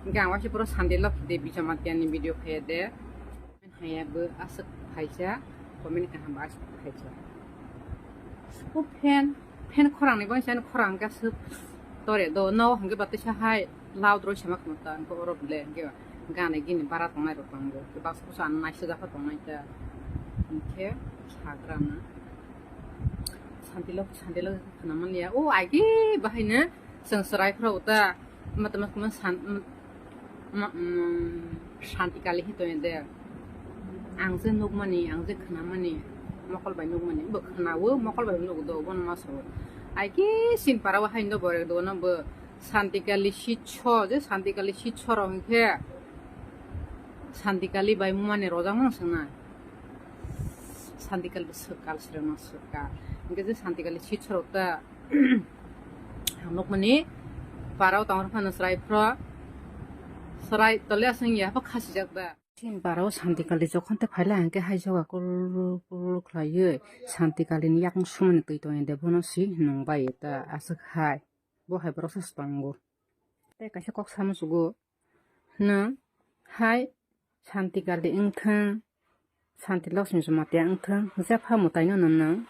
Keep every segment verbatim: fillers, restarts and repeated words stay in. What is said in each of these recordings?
Hingke ang waisa puro Santi Lokhi de Bijamatiani video khaya de. Haya bo aswk phaisa, comment kaham bo aswk phaisa. O fan, fan khorang ni bangsa khorang hingke aswk tore do, no hingke batisa hai loud roi sama khama ta, hingke oro bole hingke gana gini bara tongnai rok tongo, baksa kusa ang naisajak pha tongnai ta, hingke sagra na. Santi Lokhi, Santi Lokhi khana manliya, o agi bahai no chwng chwrai phra uta. Mata mas kuma san, ma, mm, Santi Kali hi toya de. Ang je nukmani, ang je khnamani, mokol bai nukmani, bo khnawo, mokol bai nukdo, bono ma sao. Ai ki sin para wa haino borek do no bo Santi Kali sitso, je Santi Kali sitso rok hingke Santi Kali bai mumani rojak mang sangna. Santi Kali bo swkal sirang no swkal. Hingke je Santi Kali sitso rok ta Ang nukmani parao tongro phano chwrai phro. Chwrai tole aswng ya pha khasijak da. Chini parao Santi Kali jokhon te phaila hingke hai joga kul kul khlaiwi Santi Kali ni yakung sumani twi tongya de bono si nung bai ta aswk hai. Bo hai borok sa tongo. Tei kaisa kok samo sugo. Nwng hai Santi Kali wngthwng, Santi Lakshmi Jamatia wngthwng, jepha mwtaino nwng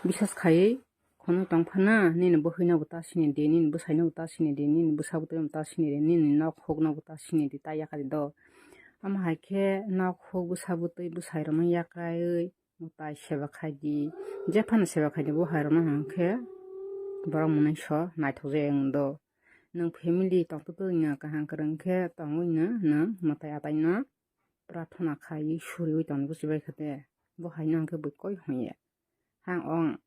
bisas khaiwi khwnwi tong phano, nini bwkhwino bo ta sini di, nini bwsaino bo ta sini di, nini bwsa bwtwino bo ta sini di, nini nok hukno bo ta sini di, ta yakari do. Omo hai khe nok huk bwsa bwtwi bwsairokno yakarwi mwtai seba khai di, jephano seba khai di, bo hai rokno hwn khe borok mwnwi so naithok jaya wng do. Nwng family tongtwtwino kaham kwrwng khe tongwino nwng mwtai ataino prathana khaiwi suriwi tongwi buchibai kha de, bo haino hwn khe bui koi hwn ya. Hang ong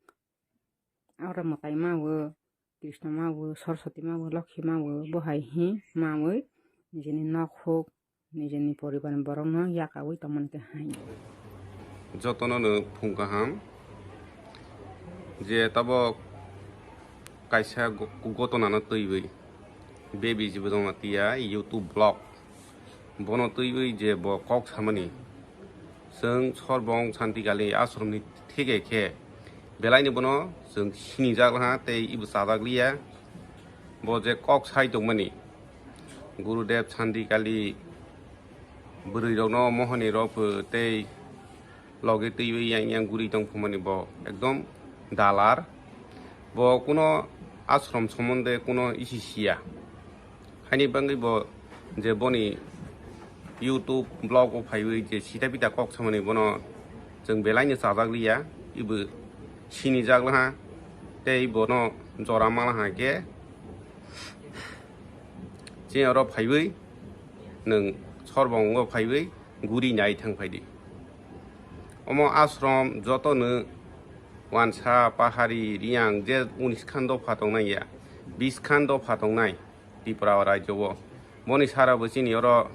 oro mwtai ma o, Krishna ma o, Saraswati ma o, Lokhi ma o, bo hai hi ma wi nijini nok huk nijini poribar ni borokno yakawi tongmani khe hai. Jotono no phung kaham je tabok kaisa go-, gotona no twiwi Baby Jibodong Atia YouTube vlog bono twiwi je bo kok samani, chwng Sorbong Santi Kali ashram ni theke khe belaini bono chwng sinijak laha tei ibo chajak liya. Bo je kok sai tongmani, Gurudev Santi Kali bwrwi rokno mohoni rok tei loge twiwi yang yang guri tong phumani bo ekdom dalar. Bo kuno ashram somonde kuno isi siya. Haini bangwi bo je boni YouTube vlog o phaiwi je sita pita kok samani bono chwng belaino chajak liya, ibo sinijak laha tei bono jora ma laha khe chini oro phaiwi nwng Sorbongo phaiwi guri nai thang phai di. Omo ashram joto no wansa, pahari, riyang je unis khan dopha tongnai ya, bis khan dopha tongnai Tripura rajyo o. Boni sara bo chini oro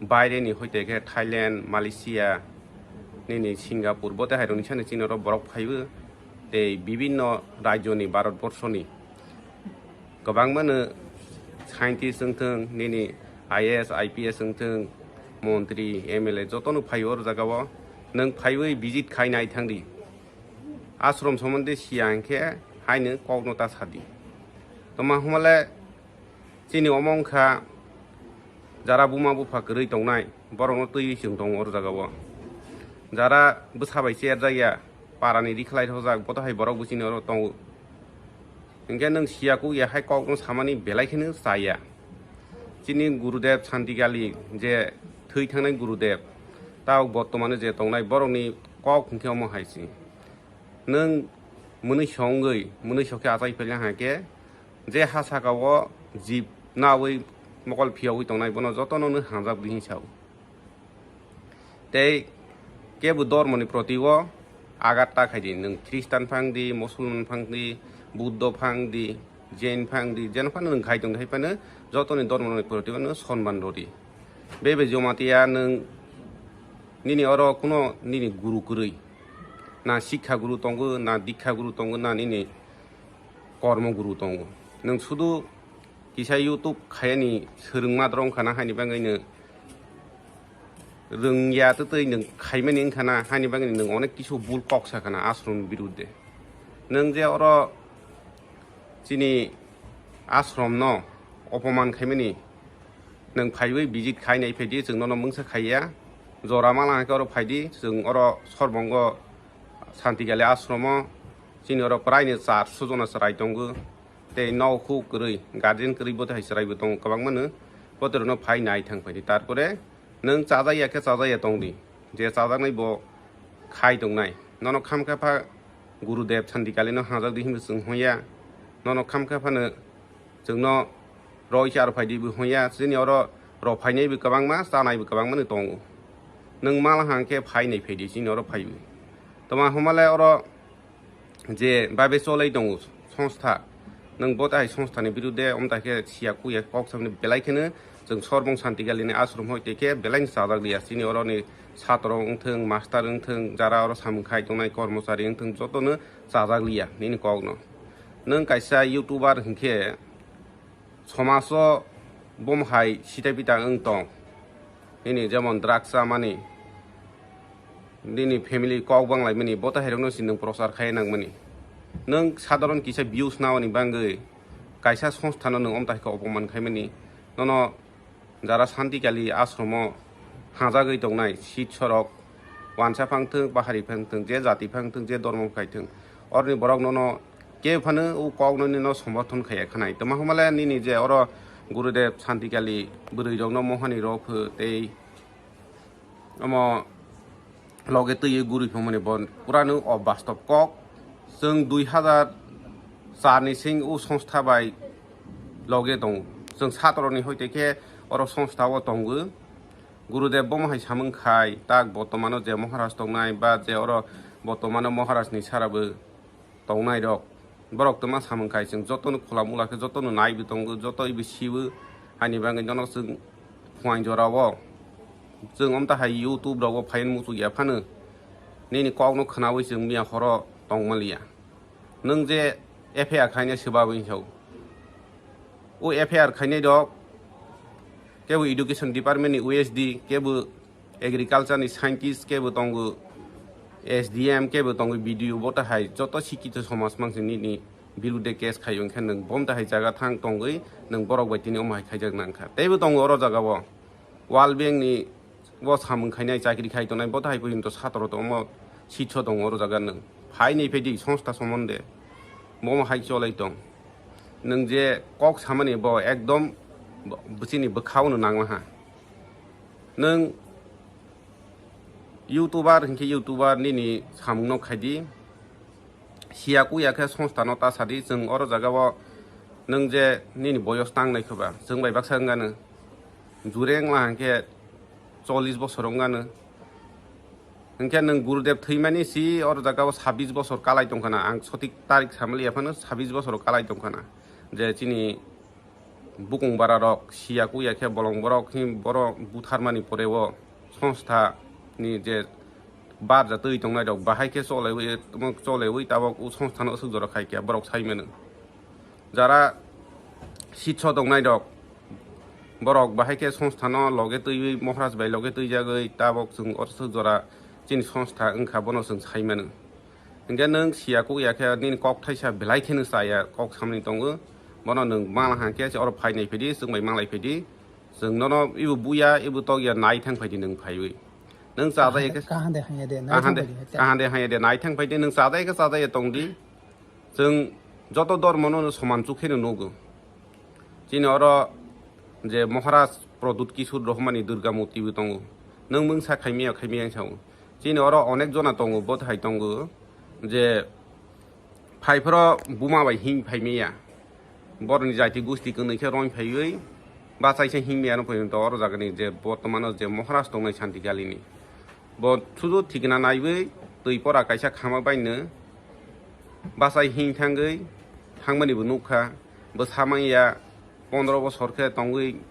baire ni hoite khe Thailand, Malaysia, nini Singapore, bo te hai rok ni sani chini oro borok phaibo tei bibinno rajyo ni Bharat borsho ni. Kwbangmano scientist wngthwng, nini I A S, I P S wngthwng, montri, M L A jotono phaio oro jagao. Nwng phaiwi visit khai nai thangdi. Ashram somonde siya hwnkhe haino kokno ta sadi. Toma hwnmale chini omo wngkha jara buma bupha kwrwi tongnai, borokno twiwi chwng tongo oro jagao. Jara bwsa bai cherjakya, parani rikhlai rojak, boto hai borok bo chini oro tongo. Hinkhe nwng siya kuk ya hai kokno samani belai kheno chaya. Chini Gurudev Santi Kali je thwi thangnai Gurudev, tao bortomano je tongnai borokni kok hinkhe omo hai se. Nwng mwnwi songwi, mwnwi sokhe achai phaila hwnkhe je ha sakao jib nawi mokol phiyogwi tongnai bono jotono nwng hamjak di hinwi sao. Tei kebo dormoni proti o agat ta khai di, nwng Khristan phang di, Musulman phang di, Buddho phang di, Jain phang di, jeno phano nwng khai tong khai phano jotoni dormoni proti o nwng sonman rw di. Bebe Jamatia nwng nini oro kuno nini guru kwrwi, na sikha guru tongo, na dikha guru tongo, na nini kormo guru tongo. Nwng sudu kisa YouTube khayani swrwngma drong khana haini bangwi nwng rwngya twtwi nwng khaimani wngkhana haini bangwi nwng onek kisu bul kok sakhana ashram birudde. Nwng je oro chini ashram no opoman khaimani Nwng phaiwi visit khai nai phaidi, chwng nono mungsa khaiya. Jora mala hwnkhe oro phaidi, chwng oro Sorbongo Santikali ashromo, chini oro praini charso jona chwrai tongo. Tei nok huk kwrwi, guardian kwrwi bo tei hai chwraibo tongo kwbangmano. Bo tei rokno phai nai thang phaidi. Tarpore nwng chajak ya khe chajak ya tong di. Je chajaknai bo khai tongnai. Nono khamkha pha Gurudev Santikalino hajak di hinwi chwng hwnya. Nono khamkha phano chwngno roi char phaidi bo hwnya. Chini oro rok phainai bo kwbangma, chanai bo kwbangmano tongo. Nwng mala hang khe phai nai phaidi chini oro phaiwi. Toma hwnmale oro je babe cholai tongo songstha, nwng bo tai songstha ni birude omta khe siya kuya kok samni belai kheno chwng Sorbong Santikalini ashram hoi tei khe belai ni chajak liya. Chini oro ni satro wngthwng, master wngthwng, jara oro samung khai tongnai kormochari wngthwng, joto no chajak liya nini kok no. Nwng kaisa youtuber hinkhe somajo bomo hai sita pita wng tong. Nini jemon drugs chamani, nini family kok banglaimani, bo tei hai rokno si nwng prochar khai nangmani. Nwng sadharon kisa views naoni bangwi kaisa songstha no nwng omta khe opoman khaimani. Nono jara Santikali ashromo hajagwi tongnai, sit sorok wansa phangthwng, bahari phangthwng, je jati phangthwng, je dormo khaithwng, oroni borok nono kebo phano o kokno nino somorthon khaiya khanai. Toma hwnmale nini je oro Gurudev Santikali bwrwi rokno mohani rw pho tei omo loge twiwi guri phangmani bo purano o bastop kok. Chwng dui hazar char ni sing o songstha bai loge tongo. Chwng satroni hoi tei khe oro songstha o tongo. Gurudev bomo hai samung khai, tak botomano je Maharaj tongnai ba je oro botomano Maharaj ni sara bo tongnai rok, borok tongma samung khai chwng jotono khula mula khe jotono naibi tongo, joto ibi sibo. Haini bagwi jono chwng phuaing jorao chwng omta hai YouTube rogo phain muchuk ya phano nini kokno khwnawi chwng miya horo tongma liya. Nwng je F I R khaina swbawi sao, o F I R khainai rok kebo education department ni O S D, kebo agriculture ni scientist, kebo tongo S D M, kebo tongo B D O, bo ta hai joto sikito somaj mangsi nini birude case khai wngkhe nwng bom ta hai jaga thang tongwi nwng borok bai tini omo hai khaijak nangkha. Teibo tongo oro jaga o World Bank ni bo samung khainai chakri khai tongnai, bo ta hai porjonto satro to omo sitso tongo oro jaga nwng. Phai ni phaidi songstha somonde bomo hai cholai tong. Nwng je kok samani bo ekdom bo-, bwchini bwkhao no nangma ha. Nwng YouTuber hinkhe YouTuber nini samungno khaidi. Siya kuya khe songstha no ta sadi, chwng oro jaga o nwng je nini boyos tangnai khe ba, chwng bai baksa wngano. Jureng la hinkhe chollish bosor wngano. Hinkhe nwng Gurudev thwimani si oro jaga o sabbish bosor kalai tongkhana. Ang sotik tarik samali yaphano sabbish bosor kalai tongkhana. Je chini bukung bara rok siya kuya khe bolong borok hi boro butharmani pore o songstha ni je barja twi tongnai rok bahai khe chole wi, chole wi tabok o songstha no aswk jora khai khe borok sai mano. Jara sitso tongnai rok borok bahai khe songstha no loge twi wi Maharaj bai loge twi jagwi tabok chwng aswk jora chini songstha wngkha bono chwng sai mano. Hinkhe nwng siya kuk ya khe nini kok thaisa belai kheno chaya kok samani tongo. Bono nwng mangla hang khe oro phai nai phaidi, chwng bai manglai phaidi. Chwng nono ibo buya, ibo tok ya nai thang phaidi nwng phaiwi. Nwng chajak ya khe kaham de hanya de, nai kaham de, thang phaidi, kaham de hanya de nai thang phaidi, nwng chajak ya khe chajak ya tong di. Chwng joto dormo no soman chuk khe no nugo. Chini oro je Maharaj Pradyut Kishore Rohmani Durga murti bo tongo. Nwng mungsa khaimya khaimya ang sao. Chini oro onek jona tongo, bo hai tongo je phaiphoro buma bai hing phaimya. Boroni jati gusti kwnwi khe roing phaiwi bachaisa hingmya no porjonto oro jagani je bortomano je Maharaj tongnai Santikalini. Bo sudu thikna naiwi twi pora kaisa khama baino bachai hing thangwi thangmani bo nukha. Bo samaya pondro bosor khe tongwi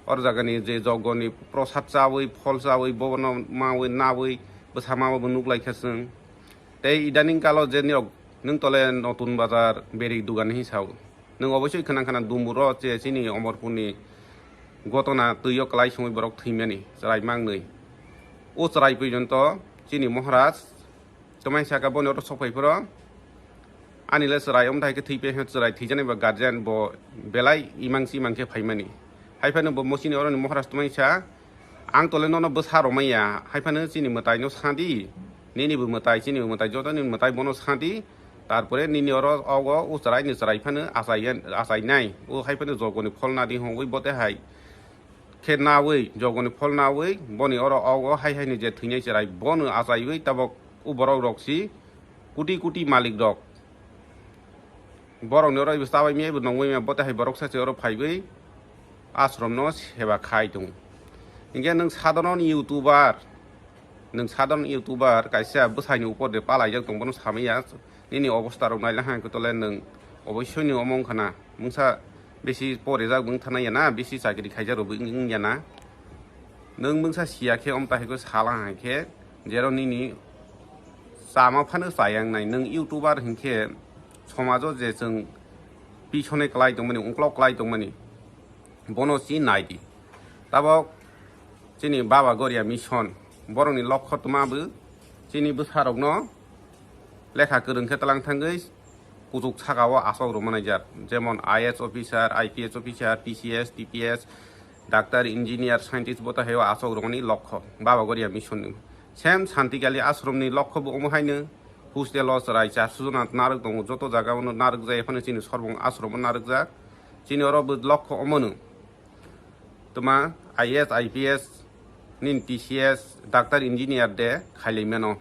oro jagani je jogoni prosad chawi, phol chawi, bobono mawi nawi bwsa mama bo nuklaikha chwng. Tei idaning kalo je nirok nwng tole Notun Bazar beri dugan hi sao. Nwng oboisoi khwnang khna Dumburo je chini Omorpurni gotona twio kwlai songwi borok thwimani chwrai mangnwi. O chwrai porjonto chini Maharaj twmai saka boni oro sok phai phoro. Ani le chwrai omthai khe thwi pe chwrai thwijani ba guardian bo belai imang si imang khe phaimani. Hai phano bo mo chini oroni Maharaj twmai sa, "Ang tole nono bwsa romaya, hai phano chini mwtai no sadi, nini bo mwtai, chini bo mwtai, joto ni mwtai bono sadi, tarpore nini oro ogo o chwrai ni chwrai phano achai, achai nai, o hai phano jogo ni phol nadi hongwi bote hai khe nawi, jogo ni phol nawi, boni oro ogo hai hai ni je thwinai chwrai bono achaiwi tabok o borok rok si kuti kuti malik rok." Borok ni oro ibo chabai mia, ibo nongwi mia, bote hai borok sachi oro phaiwi ashram no seba khai tongo. Hinkhe nwng sadharon YouTuber, nwng sadharon YouTuber kaisa bwsai ni upor de palaijak tong, bono samaya nini obostha rok naila hang khe tole nwng oboisoi ni omo wngkha na, mungsa bisi porijak bo wngthana ya na, bisi chakri khaijak rok bo wng ya na. Nwng mungsa siya khe, omta hai khe sala hai khe, jero nini chama phano chaya wngnai. Nwng YouTuber hinkhe somajo je chwng pisone kwlai tongmani, ungklok kwlai tongmani, bono si nai di. Tabok chini Baba Goria Mission, borokni lokho twma bo chini bwsarokno lekha kwrwng khe tlang thangwi kuchuk saka o aswk rwmani jak, jemon I A S officer, I P S officer, T C S, T P S, doctor, engineer, scientist, bo to hai o aswk rwmani lokho Baba Goria Mission ni. Same Santikali ashram ni lokho bo omo haino, hostel o chwrai charso jona narwk tongo, joto jaga o narwk jai phano chini sorbong ashram o narwk jak, chini oro bo lokho omo no. Tuma I A S, I P S, nini T C S, doctor, engineer de khailai mano.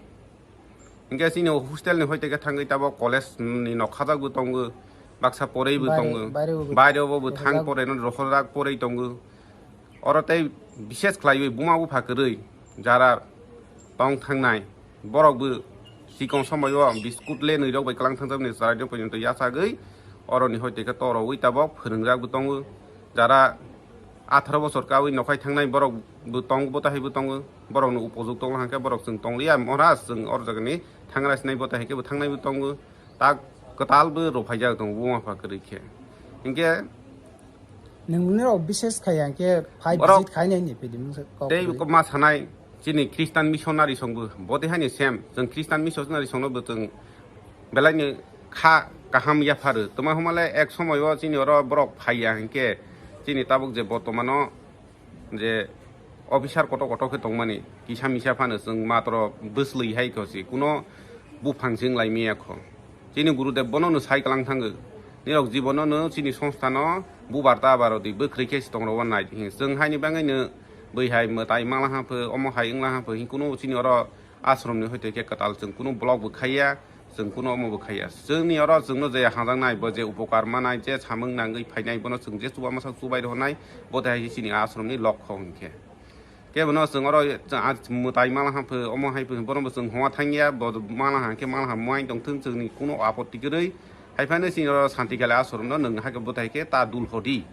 Hinkhe chini o hostel ni hoite khe thangwi tabok college ni nok khajak bo tongo, baksa poroi bo Baire, tongo, baire bo baire bo bo thang rohorjak. Poroi no rohorjak poroi tongo. Oro tei bishes khlaiwi buma bupha kwrwi jara tong thangnai. Borok bo chikon somoi o biskut le nwi rok bai kwlang thangjakmani chwrai rok poito yachagwi oroni hoi tei khe torowi tabok phwrwngjak bo tongo. Jara atharo bosor kawi nokhai thangnai borok bo tongo, bo tahai bo tongo. Borok no upojukto wng khe borok chwng tong liya, Maharaj chwng oro jaga ni thangra sinai bo tahai khe bo thangnai bo tongo. Tak kwtal bo rwphaijak tongo buma bupha kwrwi khe. Hinkhe Nwng nini rok bises khai ya khe five Borok visit khai nai ni pedi mung se kok tei kok ma sanai chini Christian missionary song bo, bo tei hani sem, chwng Christian missionary song no bo chwng belai ni kha kaham yapharu. Tuma humale ek somoi o chini oro borok phai ya hinkhe chini tabuk je bortomano je officer koto koto khe tongmani, kisa misa phano chwng matro bwslwi hai kho si, kuno buphang se wng lai miya kho. Chini Gurudev bono no sai kwlang thango, "Nirok jibono no chini songstha no bubar ta baro di, bwkrwi khe se tong rwo nai," hing. Chwng haini bagwi no bwi hai mwtai mala ha pho, omo hai wngla ha pho, hing kuno chini oro ashram ni hoite khe kwtal chwng kuno block bo khaiya. Chwng kuno omo bo khaiya. Chwngni oro chwngno je hajaknai, bo je upokar manai, je samung nangwi phainai, bono chwng je chuba masa chubai rwnai, bo tei hai chini ashramni lokho hinkhe. Kebono chwng oro chwng a mwtai mala ha pho, omo hai pho, bono bo chwng homa thangya, bo mala ha khe mala ha muain tongthwng, chwngni kuno apotti kwrwi. Hai phano chini oro Santikali ashramno nwng hai khe bo tei khe ta dul hodi.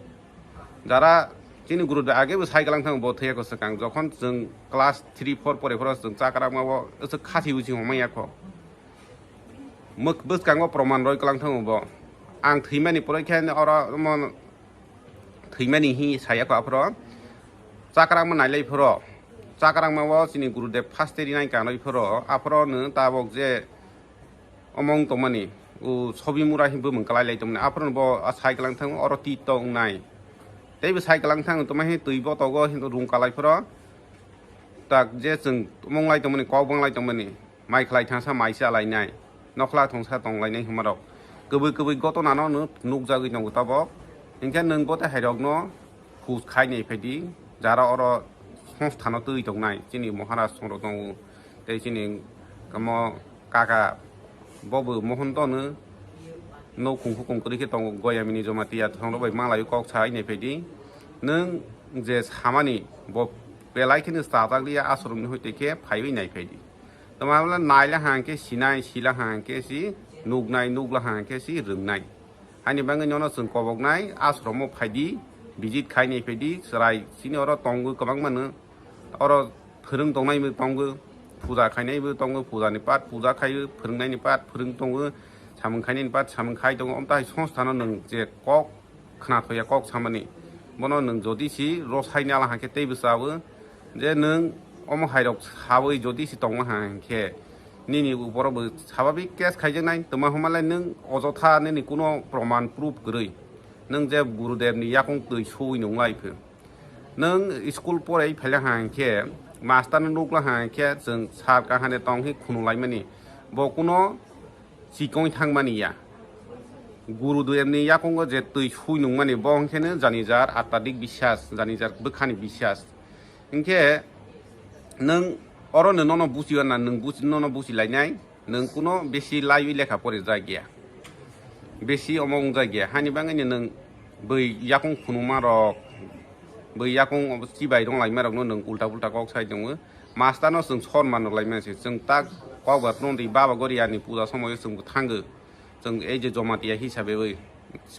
Jara chini guru da age bo sai kwlang thang bo thwiya ko swkang, jokhon chwng class three four pore phoro chwng chakra ma bo khasi usi homa yakho. Mwk-, bwskango proman roi kwlang thango bo. Ang thwimani poroi khe oro omo thwimani hi saya kho aphro. Chakrangma nailai phoro. Chakrangma o chini Gurudev first rinai kanoi phoro. Aphro no tabok je omong tongmani. O sobi mura hi bumung kalai lai tongmani. Aphro no bo a sai kwlang thango oro ti tongnai. Tei bo sai kwlang thango tongma hi twi botogo hin rung kalai phoro. Tak je chwng omong lai tongmani, kok bang lai tongmani. Mai khlai thangsa mai cha lainai, nokhla thongsa tong lainai hwnmarok kwbwi kwbwi gotonano nuk-, nukjagwi tongo tabok. Hinkhe nwng bo tei hairokno hus khai nai phaidi, jara oro songstha no twi tongnai chini Maharaj songrok tongo, tei chini omo kaka bo bo Mohon dono nok khung khukung kwrwi khe tongo, Goyamini Jamatia thongrok bai malaio kok sai nai phaidi. Nwng je samani bo belai kheno chajak liya, aswrwngni hoite khe phaiwi nai phaidi. Tama bwla naila hang khe sinai, sila hang khe si nuknai, nukla hang khe si rwngnai. Haini bagwi nono chwng koboknai, ashromo phaidi, visit khainai phaidi, chwrai chini oro tongo kwbangma no. Oro phwrwng tongnai bo tongo, puja khainai bo tongo, puja ni part puja khaio, phwrwngnaini part phwrwng tongo, samung khainani part samung khai tongo. Omtai songstha no nwng je kok khna thoya kok samani. Bono nwng jodi si rosai nala hangkhe teibo chawo. Je nwng omo hairok sawi jodi si tongma hangkhe nini uporo bo sababik case khaijaknai. Tongma hwnmalai nwng ojotha nini kuno proman proof kwrwi. Nwng je Gurudev ni yakung twi suwi nung lai pho. Nwng school porai phaila ha hinkhe, master no nukla ha hinkhe, chwng sir kahane tong hi khunu laimani. Bo kuno chikon thangmani ya. Guru duyemni yakungo je twi sui nungmani, bo hinkhe no jani jar attadik biswas, jani jar bwkhani biswas. Hinkhe nwng oro no nono buchiyo na, nwng buchi, nono buchi lainai. Nwng kuno besi laiwi lekha pori jagya, besi omo wng jagya, hani bangwi nwng bwi yakung khunuma rok, bwi yakung chibai rong laima rokno nwng ulta pulta kok sai tongo. Master no chwng sor man rok laima se, chwng tak kok ba tong di, baba gori ani puja somoyo chwng bo thango, chwng ei je Jamatia hisabe wi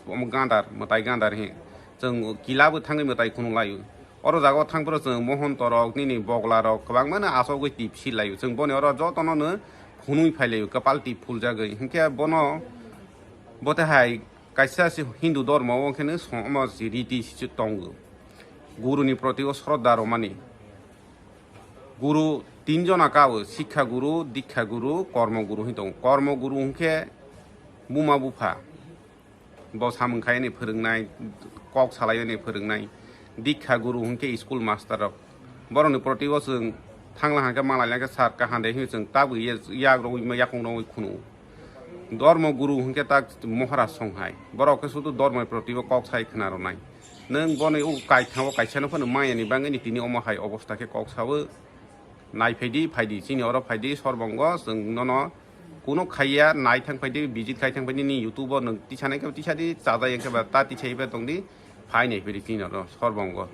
omo gandar, mwtai gandar hi, chwng kila bo thangwi mwtai khunu laio. Oro jaga o thang phuru chwng mohonto rok, nini bogla rok kwbangma no asogwi tip si laio. Chwng boni oro jotono no phunui phai laio, kwpal tip phul jagwi. Hinkhe bono, bo te hai kaisa se Hindu dhormo o hinkhe no somo si riti si tongo. Guru ni proti o shraddha romani. Guru tin jona kao, Sikha Guru, Dikha Guru, Kormo Guru hin tongo. Kormo Guru hinkhe buma bupha. Bo samung khaini phwrwngnai, kok salaini phwrwngnai, Dikha Guru hinkhe school master rok. Borokni proti o chwng thangla hangkhe malai langkhe sir kaham de hinwi chwng tabwi ye-, yak rogwi ma yakung rogwi khunu. Dhormo Guru hinkhe tak Maharaj song hai. Borok khe sudu dhormo proti o kok sai khna rwnai. Nwng boni o kaithang o kaisa no phano maya ni bangwi ni tini omo hai obostha khe kok sao. Nai phaidi, phaidi, chini oro phaidi, sorbongo, chwng nono kuno khaiya, nai thang phaidi, visit khai thang phaidi, ni YouTube o nwng tisa nai khe tisa di, chajai khe ba ta tisa iba tong di, phai nai phaidi chini oro sorbongo.